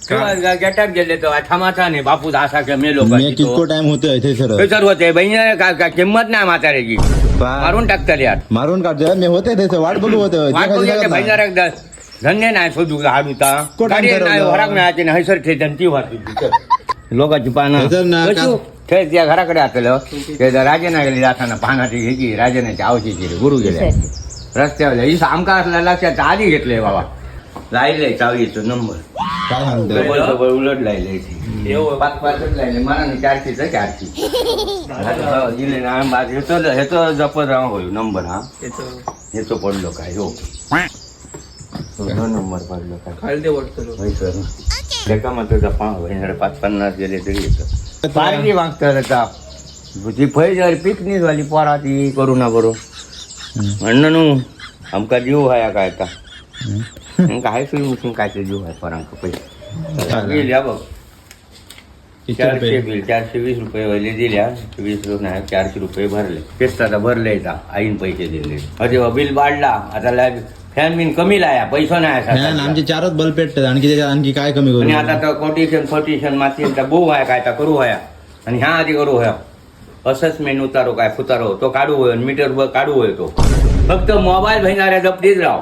किंवा गेटात गेले तर थांबाचा नाही बापूस असा की मेलो का मी तिथं. कितको टाइम होतोय थंयसर. थंयसर होते बहिणी काय किंमत नाही म्हाताऱ्याची, मारून टाकतले यार. मारून काढतो मी होते थंयसर, वाट बघू होते. वाट बघू बहिणार एकदा धन्य नाही शोधू हाडूता कोण गाडी ठरवलं? नाही होराक नाही नाही हयसर ठेचन ती वाटली लोकांची पानं हयसर ना का- कशू? थंय त्या घराकडे आतलं ते राजेना गेले जाताना पानाची घ्यायची राजेनाची आवशीची रे, गुरु गेले रस्त्यावर इस आमका असला लक्षात आधी घेतले बाबा लायले चावीचं नंबर. काय सांगतो? डबल डबल उलट लायले, पाच पाचच लायले मला नाही, चारशेच चारशे दिले ना आम्ही. ह्याचं ह्याचं जपत राहा होईल नंबर हा. ह्याचं पडलो काय हो, तो नंबर पडलो काय? खाली वाटतं. होय सर, लेका मात्र जपा होईना, 5-50 गेले तरी येतं. पार्टी मागतात आता ती फै पिकनिक झाली पोरा ती करू ना करू म्हणणं न्हू आमका जीव हाया काय आता काय सुई काय ते जीव आहे पोरांका पैसे बिल या बघ. किती 400 रुपये? बिल 420 रुपये वहिले दिल्या, 20 रुपये नाही, 400 रुपये भरले. तेच आता भरले आता आईन पैसे दिले. अरे वा, बिल वाढला आता, फॅन बिन कमी लाया, पैसा नाही फॅन असा. आमचे चारच बल्ब पेटतात, आणखी त्याच्यात आणखी काय कमी आणि करू? आता तर कोटेशन फोटेशन माती बहु आहे काय करू होया आणि ह्या आधी करू होया असेसमेंट उतारो काय फुतारो तो काढू होय, मीटर वर काढू होय तो. फक्त मोबाईल भैणाऱ्या जपतीच राव.